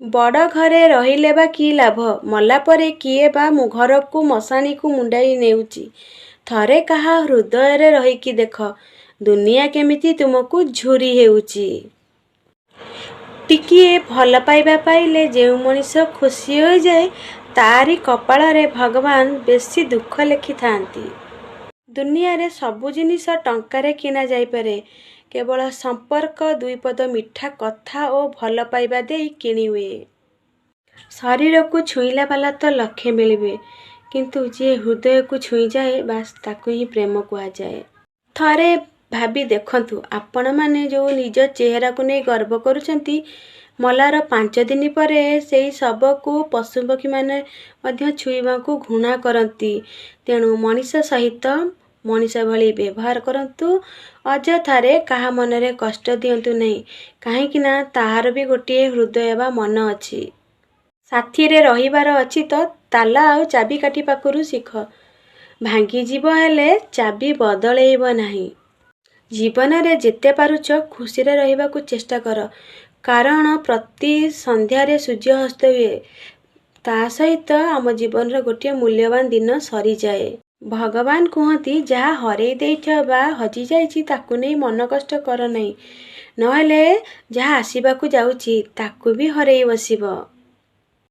ବଡ଼ ଘରେ ରହିଲେ ବା କି ଲାଭ, ମଲା ପରେ କିଏ ବା ଘରକୁ ମଶାଣିକୁ ମୁଣ୍ଡାଇ ନେଉଛି। ଥରେ କାହା ହୃଦୟରେ ରହିକି ଦେଖ, ଦୁନିଆ କେମିତି ତୁମକୁ ଝୁରି ହେଉଛି। ଟିକିଏ ଭଲ ପାଇବା ପାଇଲେ ଯେଉଁ ମଣିଷ ଖୁସି ହୋଇଯାଏ, ତା'ରି କପାଳରେ ଭଗବାନ ବେଶୀ ଦୁଃଖ ଲେଖିଥାନ୍ତି। ଦୁନିଆରେ ସବୁ ଜିନିଷ ଟଙ୍କାରେ କିଣା ଯାଇପାରେ, କେବଳ ସମ୍ପର୍କ, ଦୁଇପଦ ମିଠା କଥା ଓ ଭଲ ପାଇବା ଦେଇ କିଣିହୁଏ। ଶରୀରକୁ ଛୁଇଁଲା ବାଲା ତ ଲକ୍ଷେ ମିଳିବେ, କିନ୍ତୁ ଯିଏ ହୃଦୟକୁ ଛୁଇଁଯାଏ, ବାସ୍ ତାକୁ ହିଁ ପ୍ରେମ କୁହାଯାଏ। ଥରେ ଭାବି ଦେଖନ୍ତୁ, ଆପଣମାନେ ଯେଉଁ ନିଜ ଚେହେରାକୁ ନେଇ ଗର୍ବ କରୁଛନ୍ତି, ମଲାର 5 ଦିନ ପରେ ସେଇ ଶବକୁ ପଶୁପକ୍ଷୀମାନେ ମଧ୍ୟ ଛୁଇଁବାକୁ ଘୃଣା କରନ୍ତି। ତେଣୁ ମଣିଷ ସହିତ ମଣିଷ ଭଳି ବ୍ୟବହାର କରନ୍ତୁ, ଅଯଥାରେ କାହା ମନରେ କଷ୍ଟ ଦିଅନ୍ତୁ ନାହିଁ, କାହିଁକି ନା ତାହାର ବି ଗୋଟିଏ ହୃଦୟ ବା ମନ ଅଛି। ସାଥିରେ ରହିବାର ଅଛି ତ ତାଲା ଆଉ ଚାବିକାଠି ପାଖରୁ ଶିଖ, ଭାଙ୍ଗିଯିବ ହେଲେ ଚାବି ବଦଳେଇବ ନାହିଁ। ଜୀବନରେ ଯେତେ ପାରୁଛ ଖୁସିରେ ରହିବାକୁ ଚେଷ୍ଟା କର, କାରଣ ପ୍ରତି ସନ୍ଧ୍ୟାରେ ସୂର୍ଯ୍ୟ ଅସ୍ତ ହୁଏ, ତା ସହିତ ଆମ ଜୀବନର ଗୋଟିଏ ମୂଲ୍ୟବାନ ଦିନ ସରିଯାଏ। ଭଗବାନ କୁହନ୍ତି, ଯାହା ହରେଇ ଦେଇଛ ବା ହଜିଯାଇଛି ତାକୁ ନେଇ ମନ କଷ୍ଟ କର ନାହିଁ, ନହେଲେ ଯାହା ଆସିବାକୁ ଯାଉଛି ତାକୁ ବି ହରେଇ ବସିବ।